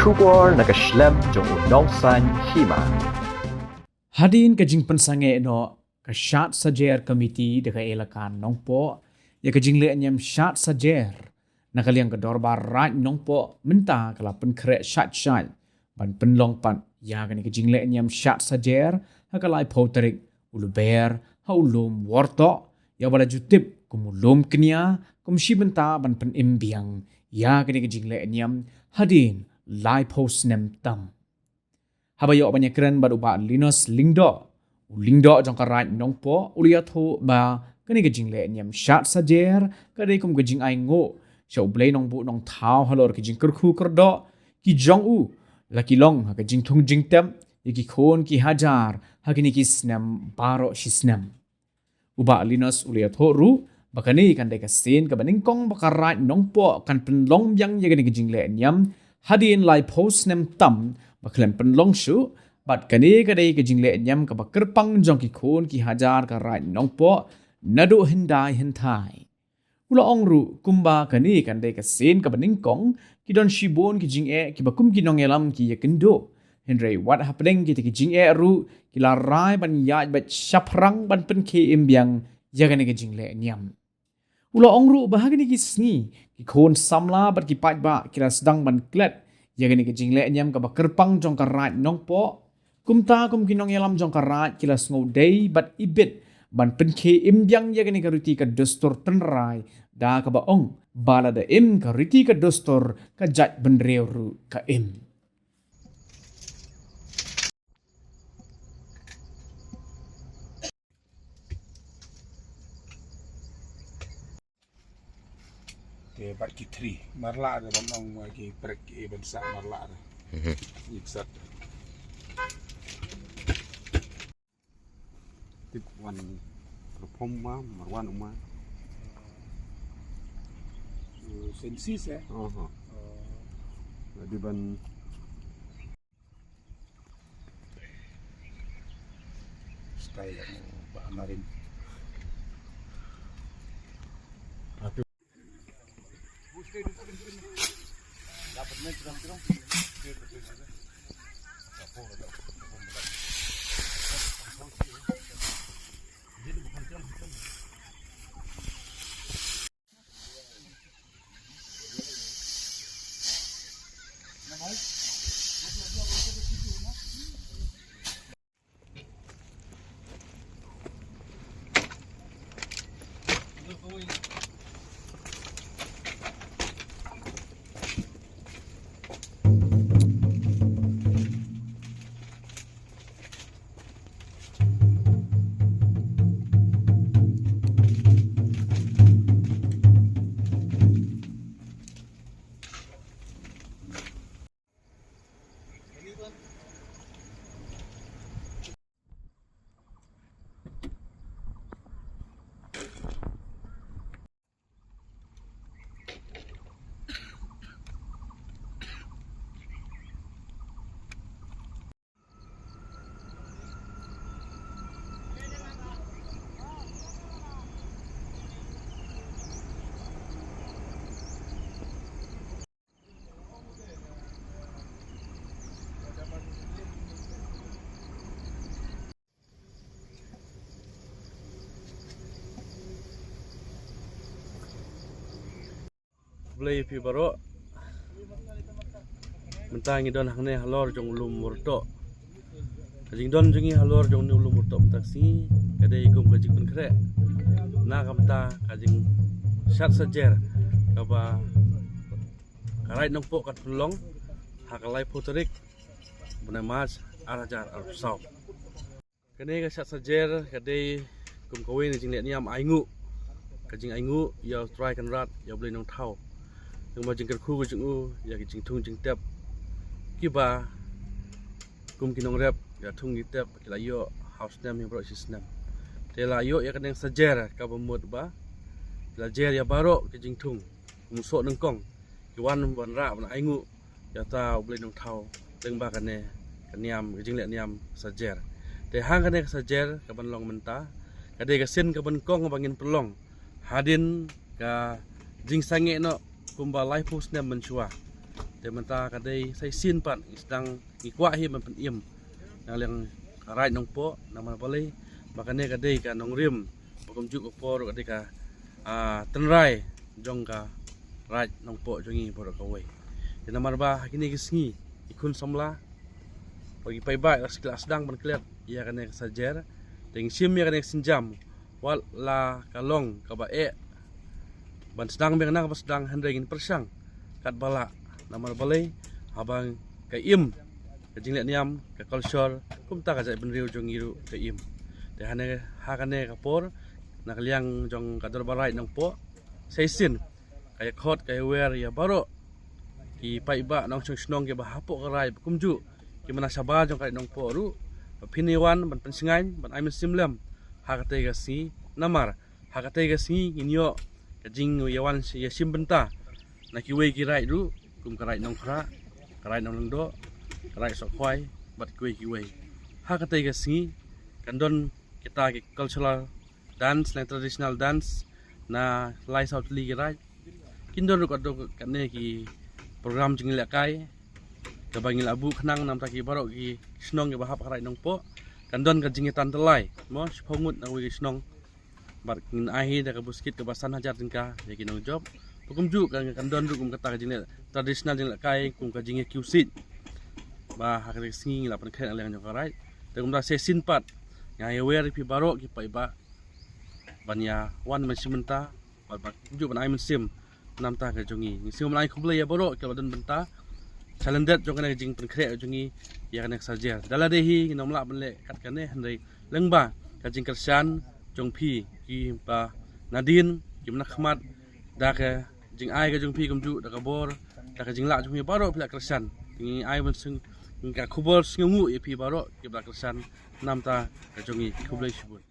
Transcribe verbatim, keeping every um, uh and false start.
Khubor na ka shlem jong u Nongsaiñ Hima. Hadien ka jingpynsangeh noh ka Shad Sajer Committee da ka Elaka Nongpoh ïa ka jingleh niam Shad Sajer na ka liang ka Dorbar Raid Nongpoh mynta ka la pynkhreh shad shad ban pynlong pat ïa kane ka jingleh niam Shad Sajer ha ka laiphew tarik u Lber ha u lum Wortoh, ïa ba la ju tip kum u lum Knia, kum shi bynta ban pynim biang ïa kane ka jingleh niam hadien laiphew snem tam. Haba ïoh ban ïakren bad u Bah Linus Lyngdoh, u Lyngdoh jong ka Raid Nongpoh, u la ïathuh ba kane ka jingleh niam Shad Sajer ka dei kum ka jingainguh sha U Blei Nongbuh Nongthaw halor ki jingkyrkhu kyrdoh ki jong u, la ki long ha ka jingthung jingtep ïa ki khun ki hajar ha kine ki snem baroh shi snem. U Bah Linus u la ïathuh ruh ba kane kan dei ka sien kaba nyngkong ba ka Raid Nongpoh kan pynlong biang ïa kane ka jingleh niam hadien laiphew snem tam ba khlem pynlong shuh, bad kane ka dei ka jingleh niam kaba kyrpang jong ki khun ki hajar ka Raid Nongpoh naduh hyndai hynthai. U la ong ruh kumba kane kan dei ka sien kaba nyngkong, ki don shibun ki jingeh kiba kum ki nongïalam ki ïakynduh. Hynrei wat hapdeng kita ki jingeh ruh ki la rai ban ïaid beit shaphrang ban pynkhie im biang ïa kane ka jingleh niam. U la ong ruh ba ha kine ki sngi ki khun samla bad ki paidbah ki la sdang ban klet ïa kane ka jingleh niam kaba kyrpang jong ka Raid Nongpoh. Kumta kum ki nongïalam jong ka Raid ki la sngewdei bad ibit ban pynkhie im biang ïa kane ka riti ka dustur tynrai da kaba ong ba lada im ka riti ka dustur, ka jaitbynriew ruh ka im. Te bad ki thri marla de ban ong, eh, ki prek ki ban sa marla de. Mhm. Iksat. Tip wan perform ma marwan uma. So, sensis, eh. Aha. Oh. Jadi ban style ba marin. Khublei phi baroh. Mynta ngi don hangne halor jong u lum Murtoh. Ka jingdon jong ngi halor jong u lum Murtoh mynta ka sngi ka dei kum ka jingpynkhreh na ka bynta ka jingshad sajer kaba ka Raid Nongpoh kan pynlong ha ka laiphew tarik bnai March ar hajar arphew saw. Kane ka shad sajer ka dei kum kawei na jingleh niam ainguh, ka jingainguh ïa u Trai Kynrad, ïa u Blei Nongthaw, kum ka jingkyrkhu ka jong u ïa ka jingthung jingtep kiba kum ki nongrep, ïa thung ïa tep ki la ïoh ha u snem ïa baroh shi snem. Te la ïoh ïa kane ka sajer kaba mut ba ki la jer ïa baroh ka jingthung, kum u soh nyngkong, ki wan ban rah ban ainguh ïa uta u Blei Nongthaw lyngba kane ka niam, ka jingleh niam sajer. Te hang kane ka sajer kaban long mynta ka dei ka sien kaba nyngkong ba ngin pynlong hadien ka jingsangeh noh kumba laiphew snem mynshuwa. Te mynta ka dei sa shisien pat ngi sdang, ngi kwah hi ban pynim na liang ka Raid Nongpoh, namar balei ba kane ka dei ka nongrim, ba kumjuh ka por ka dei ka, ah, tynrai jong ka Raid Nongpoh jong ngi baroh kawei. Te namar ba ha kine ki sngi ki khun samla bad ki paidbah la sdang ban klet ïa kane ka sajer. Te ngi shim ïa kane ka sienjam, wat la ka long kaba eh ban sdang biang na kaba sdang, hynrei ngin pyrshang katba lah, namar balei, haba ka im ka jingleh niam, ka culture, kumta ka jaitbynriew jong ngi ruh ka im. Te hane, ha kane ka por, na ka liang jong ka Dorbar Raid Nongpoh, sa shisien ka ïakhot, ka ïawer ïa baroh ki paidbah nongshong shnong kiba hapoh ka raid, kumjuh ki mano shabar jong ka Raid Nongpoh ruh, ba phin ïa wan ban pynshngaiñ, ban ai mynsiem lem ha katei ka sngi. Namar ha katei ka sngi ngin ïoh ka jingïawan ïashim bynta na kiwei ki raid ruh, kum ka Raid Nongkhrah, ka Raid Nonglyngdoh, ka Raid Sohkhwai, bad kiwei kiwei. Ha katei ka sngi kan don kita ki cultural dance ne traditional dance na lai saw tylli ki raid. Kin don ruh katto katne ki program jingïalehkai kaba ngi la buh khnang namar ki baroh ki shnong kiba hap ha Raid Nongpoh. Kan don ka jingïatantalai mo, shiphew ngut na kawei ka shnong. Bad ngin ai hi da ka buskit kaba san hajar tyngka ïa ki nongjop. Ba kumjuh kan, kan don ruh kum kata ka jingleh traditional, jinglehkai kum ka jingïakiew siej, ba ha ka sngi ngi la pynkhreh na liang jong ka raid. Te kumta sa shisien pat nga ïawer ïa phi baroh ki paidbah ban ïa wan ban shim bynta bad ba kumjuh ban ai mynsiem namar ka jong ngi. Ngi sngewbha ban ai khublei ïa baroh kiba don bynta shalyndet jong kane ka jingpynkhreh jong ngi ïa kane ka sajer. Da lade hi ngin ym lah ban leh kat kane, hynrei lyngba ka jingkyrshan jong phi kiba nadien, kiba na khmat, da ka jingai ka jong phi kumjuh da ka bor, da ka jinglah jong phi baroh phi la kyrshan. Ngi ai ban seng, ngi ka khubor sngewnguh ïa phi baroh kiba la kyrshan namar ka jong ngi. Khublei shibun.